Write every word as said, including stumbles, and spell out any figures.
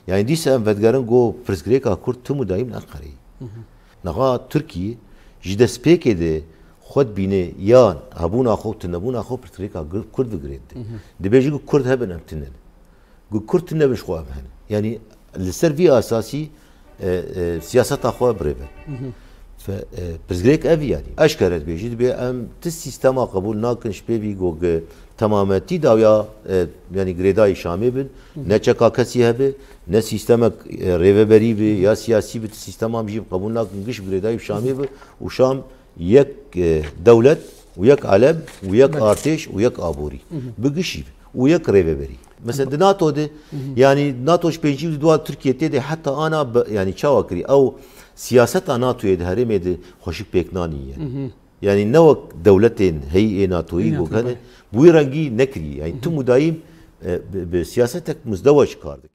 Yani dîsa em vedigerin ku pirsgirêka Kurd tim û dayîm Enqereyê. Niha Tirkî ji destpêkê de xwe dibîne ya hebûna xwe û tunebûna xwe pirsgirêka Kurd bigirêdin. Dibêje ku Kurd hebin em tune ne. Ku Kurd tune bin ji xwe em hene. Yani li ser vî esasî e, e, siyaseta xwe birêve. Fe, e, pirsgirêk ev yani. Eşkere dibêjî, dibê em ti sîstema qebûl nakin ji pê vî ku gi temametî dawiya, e, yani girêdayî Şamê bin, ne çeka kesî hebe, ne sîstemek, e, rêveberî bi ya siyasî bi, ti sîstema em jî qebûl nakin giş girêdayî Şamê bi û Şam yek, e, dewlet û yek elem û yek artêş û yek aborî bi gişî bi û yek rêveberî. Mesela di NATO de, yani NATO ji pêncî û duwa Tirkiye tê de heta ana bi, yani çawa kirî? Ew siyaseta NATOyê di herêmê de xweşik pêk nanî ye. Yani ne wek dewletên heyî ê NATOyî Ê ku NATO, hene, belê. Bi wî rengî nekirî. Yani tim û dayîm, e, bi, bi siyasetek muzdeweç kar dike.